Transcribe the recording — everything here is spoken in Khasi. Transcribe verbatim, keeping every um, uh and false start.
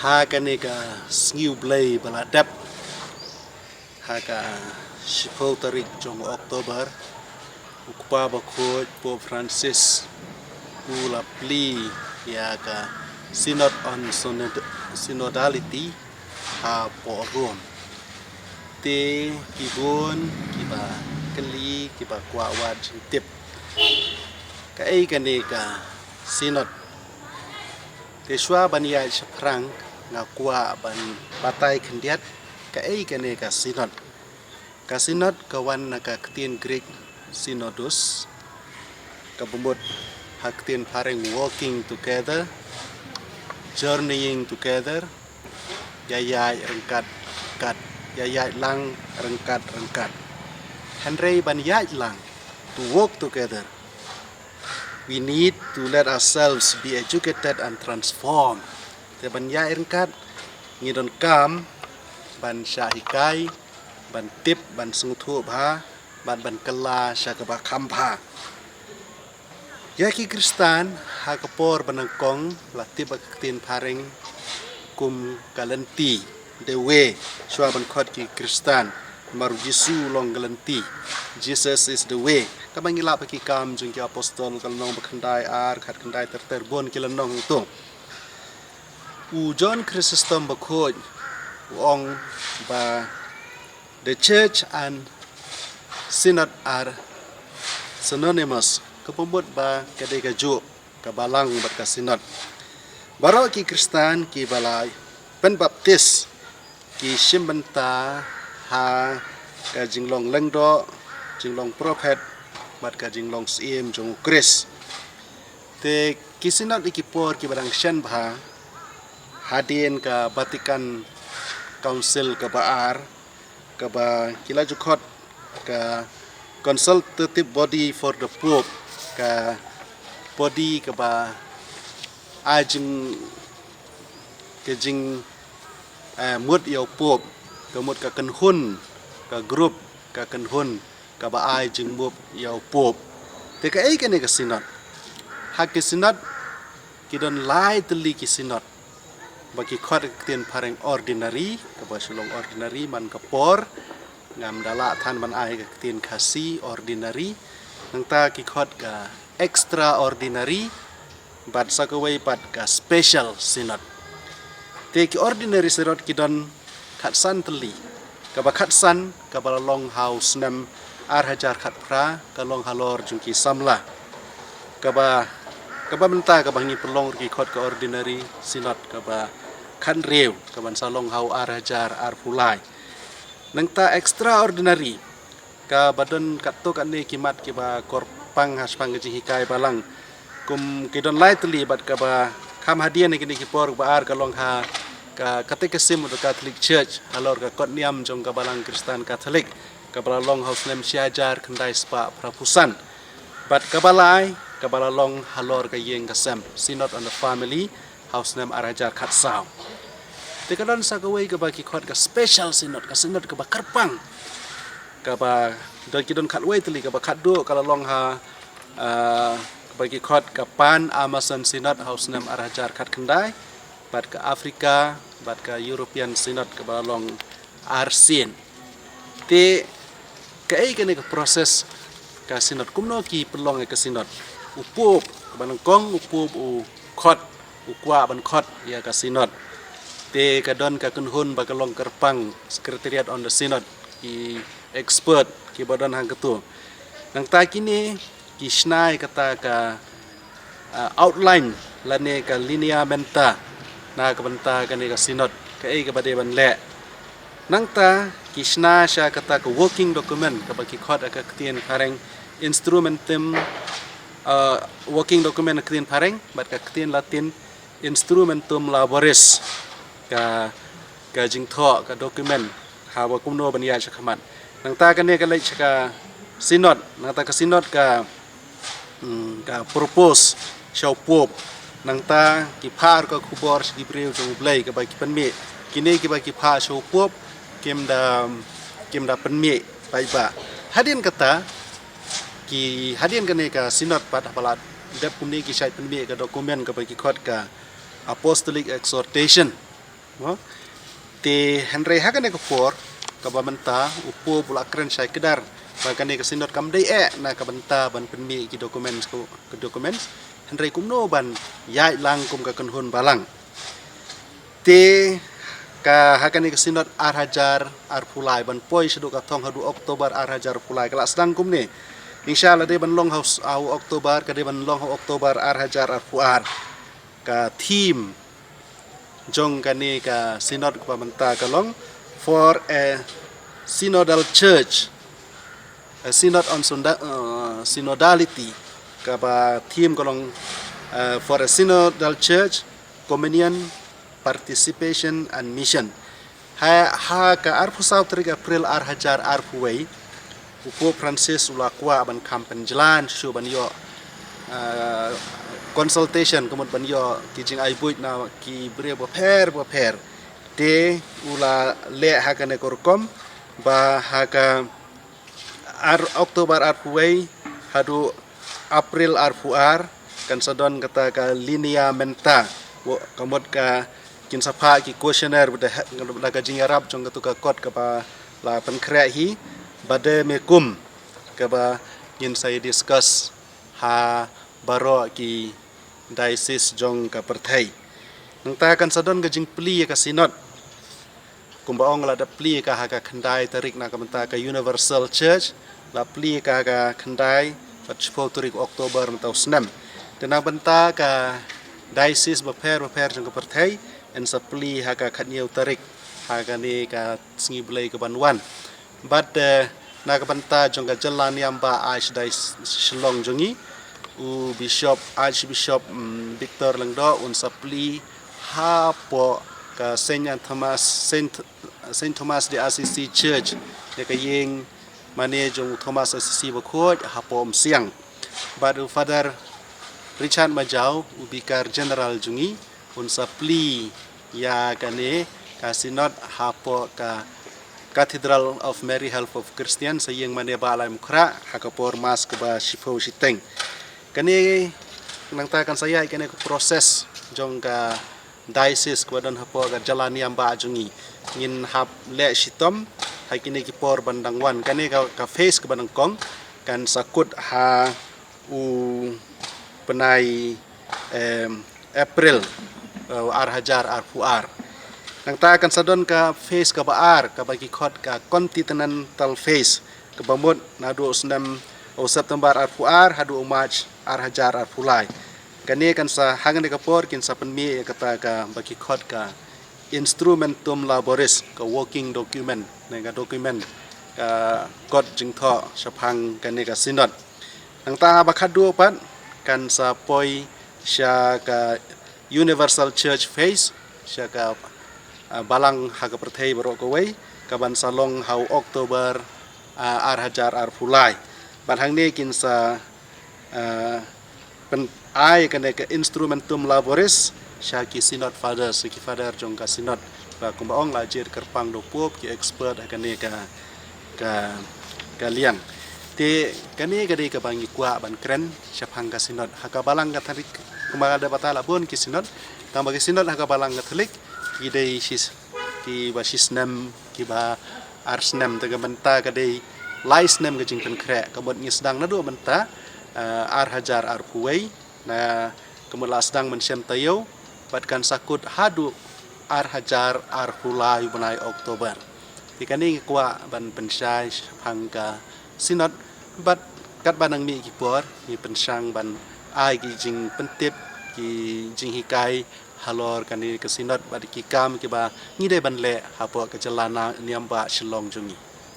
Ha kane ka sngi U Blei ba la dep, ha ka shiphew tarik jong October, u Kpa Bakhuid Pope Francis u la plie ïa ka Synod on Synod- Synodality ha poh Rome. Te ki bun kiba kylli, kiba kwah wad jingtip kaei kane ka Synod. Te shuwa ban ïaid shaphrang, nga kwah ban batai khyndiat kaei kane ka Synod. Ka Synod ka wan na ka ktien Greek synodos, kaba mut ha ktien phareng walking together, journeying together, ïaid ryngkat ryngkat, ïaid lang ryngkat ryngkat. Hynrei ban ïaid lang, to walk together, we need to let ourselves be educated and transformed. Te ban ïaid ryngkat, ngi donkam ban shah hikai, ban tip, ban sngewthuh bha, ban ban kylla sha kaba kham bha. Ïa ki Khristan ha ka por ba nyngkong la tip ba ka ktien phareng kum ka lynti, the way, shuwa ban khot ki Khristan. Namar u Jisu u long ka lynti. Jesus is the way. Kaba ngi lap ha ki Kam jong ki Apostol, ka lynnong ba khyndai ar, khat khyndai ter ter, bun ki lynnong hangto. U John Chrysostom Bakhuid u ong ba the church and synod are synonymous, kaba mut ba ka dei kajuh ka balang bad ka synod. Baroh ki Khristan kiba la pynbaptis ki shim bynta ha ka jinglong lyngdoh, jinglong prophet bad ka jinglong syiem jong u Khrist. Te ki Synod ha ki por kiba dang shen bha, hadien ka Vatican Council kaba ar, kaba ki la ju khot ka Consultative Body for the Pope, ka body kaba ai jing- ka jing- eh, mut ïa u Pope, ka mut ka kynhun, ka group, ka kynhun kaba ai jingmut ïa u Pope. Te kaei kane ka Synod? Ha ki Synod ki don lai tylli ki Synod ba ki khot ha ka ktien phareng ordinary, kaba shu long ordinary man ka por, ngam da lah than ban ai ha ka ktien Khasi, ordinary. Nangta ki khot ka extraordinary, bad sa kawei pat ka special Synod. Te ki ordinary Synod ki don khatsan tylli. Kaba khatsan kaba la long ha u snem ar hajar khatphra, ka long halor jong ki samla. Kaba, kaba mynta kaba ngi pynlong ruh ki khot ka ordinary Synod kaba khathynriew, kaban sa long ha u ar hajar arphew lai. Nangta extraordinary, kaba don katto katne ki mat kiba kyrpang ha shaphang ka jinghikai balang. Kum ki don lai tylli bad kaba kham hadien ha kine ki por, ba ar ka long ha ka Catechism of the Catholic Church, halor ka kot niam jong ka Balang Khristan Katholik, kaba la long ha u snem shi hajar khyndai spah phraphew san. Bad kaba lai, kaba la long halor ka ïing ka sem, Synod on the Family, ha u snem ar hajar khatsaw. Te ka don sa kawei kaba ki khot ka special Synod, ka Synod kaba kyrpang. Kaba don, ki don khatwei tylli, kaba khatduh ka la long ha, ah, kaba ki khot ka Pan Amazon Synod ha u snem ar hajar khatkhyndai, bad ka Africa, bad ka European Synod kaba la long arsien. Te kaei kane ka process ka Synod, kumno ki pynlong ïa ka Synod? U Pope, kaba nyngkong u Pope u khot, u kwah ban khot ïa ka Synod. Te ka don ka kynhun ba ka long kyrpang, Secretariat on the Synod, ki expert kiba don hangto. Nangta kine ki shna ïa kata ka, ah, outline lane ka lineamenta na ka bynta kane ka Synod, kaei kaba dei ban leh. Nangta ki shna sha kata ka working document, kaba ki khot ha ka ktien phareng instrumentum, ah, working document ha ka ktien phareng, bad ka ktien Latin instrumentum laboris, ka, ka jingthoh, ka document, haba kumno ban ïaid shakhmat. Nangta kane ka leit sha ka Synod, nangta ka Synod ka, mm, ka propose sha u Pope. Nangta ki phah ka khubor sha ki briew jong U Blei, kaba ki pynmih. Kine kiba ki phah sha u Pope, kim da, kim da pynmih paidbah. Hadien kata, ki, hadien kane ka Synod pat, haba la dep kumne, ki shait pynmih ka document kaba ki khot ka Apostolic Exhortation. Te hynrei ha kane ka por kaba mynta u Pope u la kren shai kdar ba kane ka synod kam dei eh na ka bynta ban pynmih ki documents, ki documents, hynrei kumno ban ïaid lang kum ka kynhun balang. Te ka ha kane ka synod ar hajar arphew lai ban poi shaduh ka thong haduh October ar hajar arphew lai ka la sdang kumne. Insha Allah dei ban long ha u October, ka dei ban long ha u October ar hajar arphew ar. Ka theme jong kane ka synod kaba mynta ka long for a synodal church, a synod on synodality, kaba theme ka long for a synodal church, communion, participation and mission. Ha ka arphew saw tarik April ar hajar arphew wei, u Pope Francis u la kwah ban kham pynjlan shuh ban ïoh consultation, ka mut ban ïoh ki jingai buit na ki briew bapher bapher. Te u la leh ha kane ka rukom ba ha ka ar October arphew wei haduh April arphew ar kan sa don kata ka linea menta, ka mut ka kin sa phah ki questionnaire bad da ka jingïarap jong katu ka kot kaba la pynkhreh hi, bad me kum kaba ngin sa discuss ha baroh ki diocese jong ka pyrthei. Nangta kan sa don ka jingplie ka synod. Kumba ong la da plie ka ha ka khyndai tarik na ka bynta ka Universal Church, la plie ka ha ka khyndai bad shiphew tarik October mynta u snem. Te na ka bynta ka diocese bapher bapher jong ka pyrthei yn sa plie ha ka khatñiew tarik ha kane ka sngi Blei kaban wan. Bad na ka bynta jong ka jylla niam ba Archdiocese Shillong jong ngi, u Bishop, Archbishop Victor Lyngdoh un sa plie hapoh ka Saint Thomas, Saint Thomas de Assisi Church, ïa ka ïing mane jong u Thomas Assisi bakhuid hapoh Umsiang. Bad u Father Richard Majaw, u Vicar General jong ngi, un sa plie ïa kane ka synod hapoh ka Cathedral of Mary Help of Christian, sa ïing mane ba Lai Mukhra, ha ka por Mass kaba shiphew shiteng. Kane nangta kan sa ïaid kane ka process jong ka diocese kaba don hapoh ka jylla niam ba jong ngi. Ngin hap leh shitom ha kine ki por ban dang wan. Kane ka phase kaba nyngkong kan sa kut ha u bnai April ar hajar arphew ar. Nangta kan sa don ka phase kaba ar kaba ki khot ka continental phase, kaba mut naduh u snem u September arphew ar haduh u March ar hajar arphew lai. Kane kan sa, ha kane ka por kin sa pynmih ïa kata kaba ki khot ka Instrumentum Laboris, ka working document ne ka document, ka kot jingthoh shaphang kane ka synod. Nangta haba khatduh pat kan sa poi sha ka Universal Church Phase, sha ka balang ha ka pyrthei baroh kawei, kaban sa long ha u October ar hajar arphew lai. Bad hangne kin sa pyn-ai kane ka Instrumentum Laboris sha ki Synod Fathers, ki Father jong ka Synod. Ba kumba ong la jied kyrpang da u Pope, ki expert ha kane ka, ka, ka liang. Te kane ka dei kaba ngi kwah ban kren shaphang ka Synod. Ha ka balang Katholik kumba da bata la bun ki Synod. Tangba ki Synod ha ka balang Katholik ki dei shi, kiba shi snem, kiba ar snem, te ka bynta ka dei lai snem ka jingpynkhreh, ka mut ngi sdang naduh mynta ar hajar arphew wei, na ka mut la sdang mynshem taïew bad kan sa kut haduh ar hajar arphew lai u bnai October. Te kane ngi kwah ban pynshai shaphang ka Synod bad katba nang mih ki por ngi pynshang ban ai ki jingpyntip, ki jinghikai halor kane ka Synod bad ki kam kiba ngi dei ban leh hapoh ka jylla niam ba Shillong jong ngi.